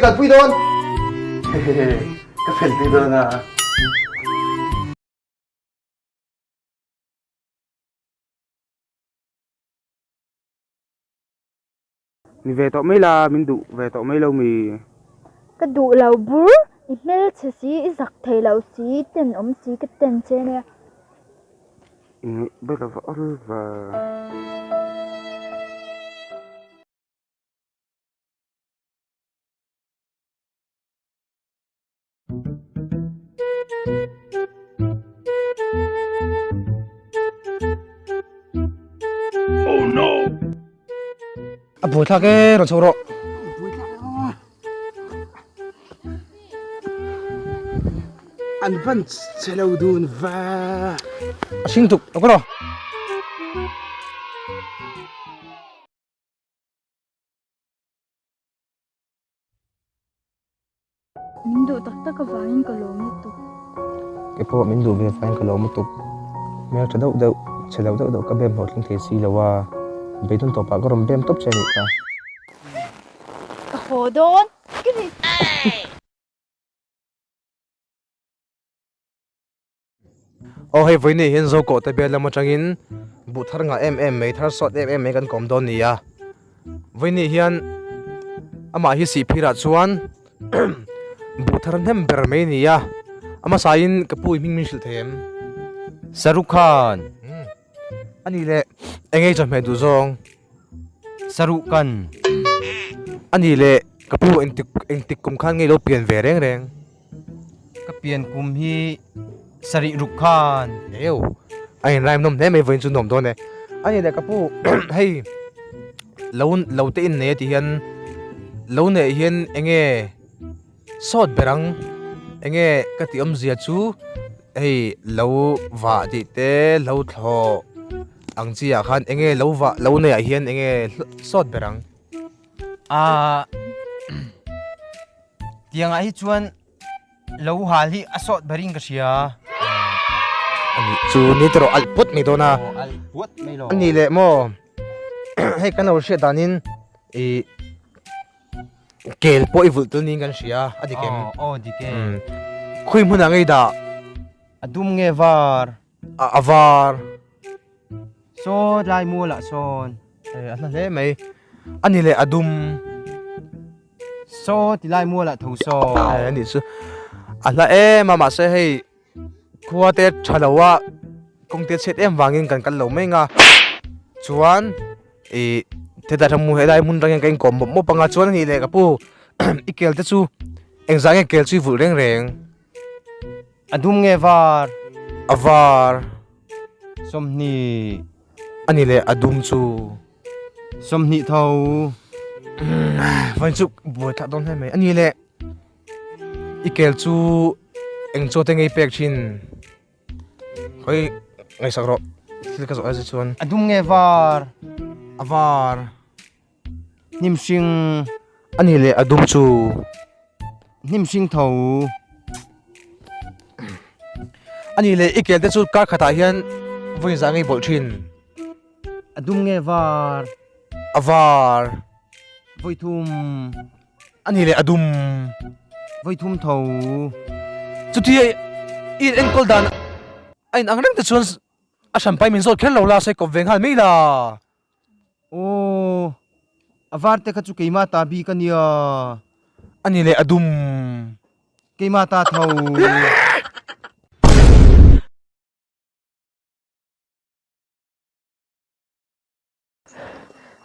kalpui dawn? Hehehe, ka felpui dawn a. Ni ve tawh mai la, min duh ve tawh mai lo mi? Ka duh lo bur, i hmelchhe si, i zak thei lo si, i tenawm si, ka ten che nia. I ngaih ber a va awl ve. A buai thlak e rawn chho rawh. An van che lo dun va. A hring tuk a kawr aw. Min duh tak tak avangin ka lawm lutuk. Kei pawh min duh ve avangin ka lawm lutuk. Hmel tha deuh deuh, chhe lo deuh deuh ka bem hlawhtling thei si lo a, beidawn tawpah ka rawn bem tawp che a nih kha. Ka haw dawn. Aw hei vawiin hian Zokawh te bial lam atangin buh thar ngah em em mai thar sawt em em mai kan kawm dawn a ni a vawiin hian amah hi sihphirah chuan buh thar hnem ber mai a ni a a hmasain ka pu i hming min hrilh thei em? Saruk Khan. A nih leh eng nge chawhmeh duh zawng? Saruk Khan. A nih leh ka pu engtik engtik kum khan nge i lo pian ve reng reng? Ka pian kum hi sarih ruk khan. Eo, a inraim nawm hle mai vawiin chu nuam dawn e. A ni leh ka pu hei lo lo te in nei a tih hian lo neih hian eng nge sawt ber ang eng nge ka tih awmzia chu hei lo vah tih te lo thlawh ang chi ah khan eng nge lo vah lo neih ah hian eng nge sawt ber ang. Ahh. Tiangah hi chuan lo hal hi a sawt berin ka hria. Ani chu ni te rawh alh puat mai dawn a. Aw alh puat mai lo. Ani leh maw hei kan lo hriat danin ih kel pawh i vulh tel niin kan hria a dik em? Aw aw dik e. Khawi hmunah ngei dah? A dum nge var? A var. Saw lai mualah sawn. A hla hle mai. Ani leh a dum. Saw ti lai mualah tho saw. A nih chu. A hla em a mahse hei khua te tha lo a kawng te chhiat em vangin kan kal lo mai ang a. Chuan ih heta ram helai hmun atangin kan inkawm mawp mawp ang a chuan a nih leh ka pu i kel te chu engzah nge kel chu i vulh reng reng. A dum nge var? A var. 20. A ni leh a dum chu. 20 tho. Vawiin chu buai thlah dawn hle mai. A ni leh i kel chu eng chaw te ngei pek thin. Hawi ngaihsak rawh thil ka zawh aizah chuan. A dum nge var? A var. Hnim hring. A ni leh a dum chu. Hnim hring tho. A ni leh i kel te chu kar khatah hian vawiin zah ngei bawlh thin. A dum nge var? A var. Vawi thum. A ni leh a dum. Vawi thum tho. Chutia i enkawl dan a inang reng te chuan a hranpai min zawt kher lo la, sawi kawp ve nghal mai la. Aw, a var te kha chu keimah ta bik a nia. A ni leh a dum. Keimah ta tho.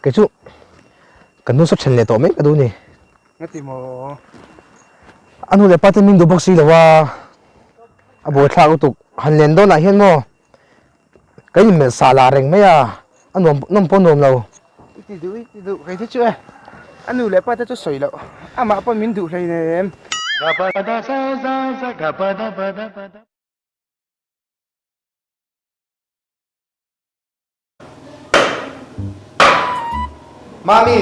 Kei chu ka nu saw then leh tawh mai ka duh ni. Nga ti maw? A nu leh pa te min duh bawk si lo a, a buaithlak lutuk. Han len dawnah hian maw Kan inmelh sah lah reng mai a, a nuam nawm pawh a nuam lo. I ti duh, i ti duh, kei te chu e, a nu leh pa te chu sawi loh, amah pawh min duh hlei nem. Mami,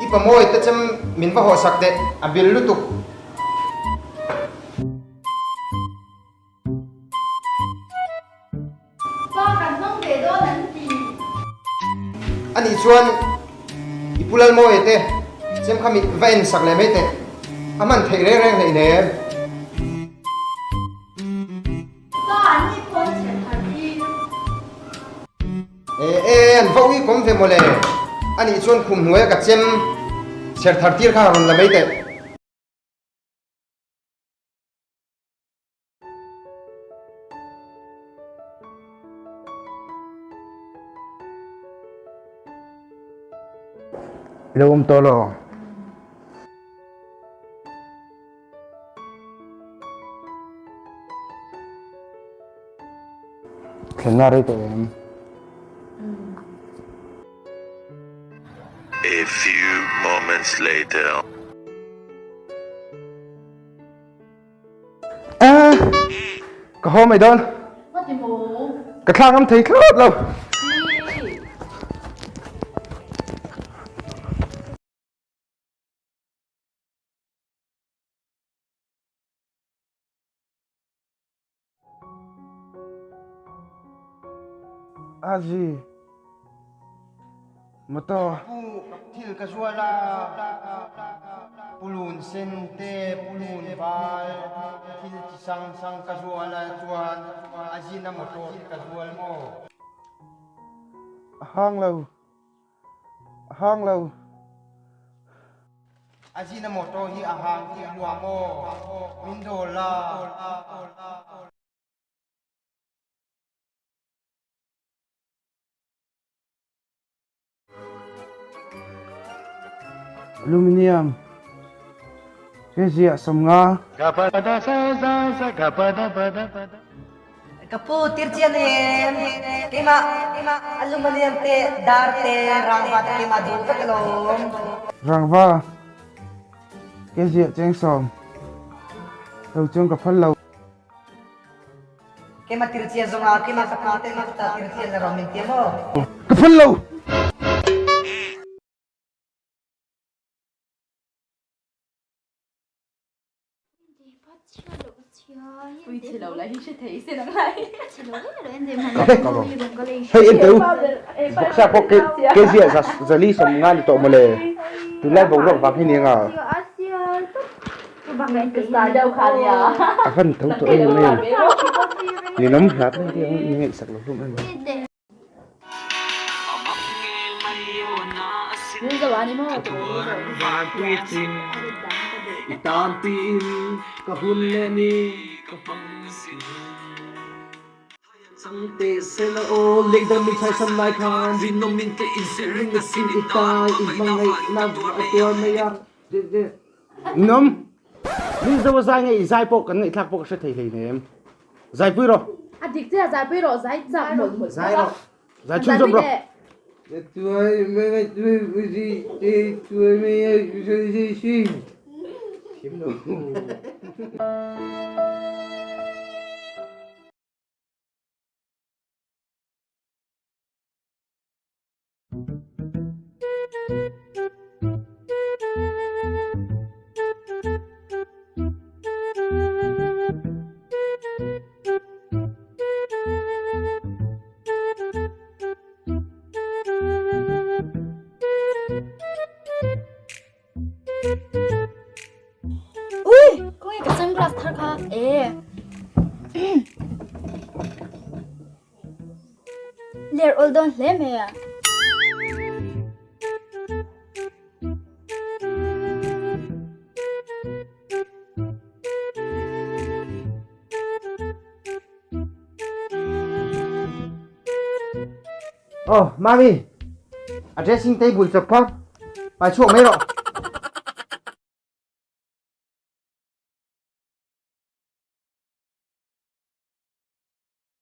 i pa mawi te chem min va hawhsak teh, a bil lutuk. Pa kan hmang ve dawn an ti. Anih chuan i pu Lalmawia te chem kha mi va en sak leh mai teh. A hman theih reng reng hleih nem. Pa, an ni pawn chher thar tir. E e, an va ui kawm ve mawle. Anih chuan khum hnuaia ka chem chher thar tir kha rawn la mai teh. Lo awm tawh lo. Thlenna rei tawh em? A few moments later. Eh, ka haw mai dawn. Ka thla ngam thei thlawt lo. Azi. Motor. Pu thil ka zual a, pulun sen te, pulun val, thil chi sang sang ka zual a chuan azin a motor hi ka zual maw? A hang lo. A hang lo. Azin a motor hi a hang tih hluah maw? Min dawl la. Aluminium ke ziah sawmnga. Ka pu tirchian em keimah aluminium te dar te rangva te keimah duh vek alawm. Rangva ke ziah cheng sawm lo chuan ka phal lo. Keimah tirchian zongah keimah ka pa te mah ta tirchian la rawh min ti maw? Ka phal lo. Hei en teh u, vawksa pawh ke ke ziah za zali sawmnga ni tawh mawle, tunlai boruak vang hi nia nga. A van tho tawh em em, ninawm hlat mai te ang i ngaihsak lo hlawm em em. Ninawm, Mizo a zai nge i zai pawh kan ngaihthlak pawh ka hre thei hleinem. Zaipui rawh. A dik che a zaipui rawh, zai chak mawlh mawlh. Zai rawh. Zai chhun zawm rawh. Ui, khawnge ka sunglass thar kha e. Ler awl dawn hle mai a. Oh, mami. A dressing table chawp kha. Pai chhuak mai rawh.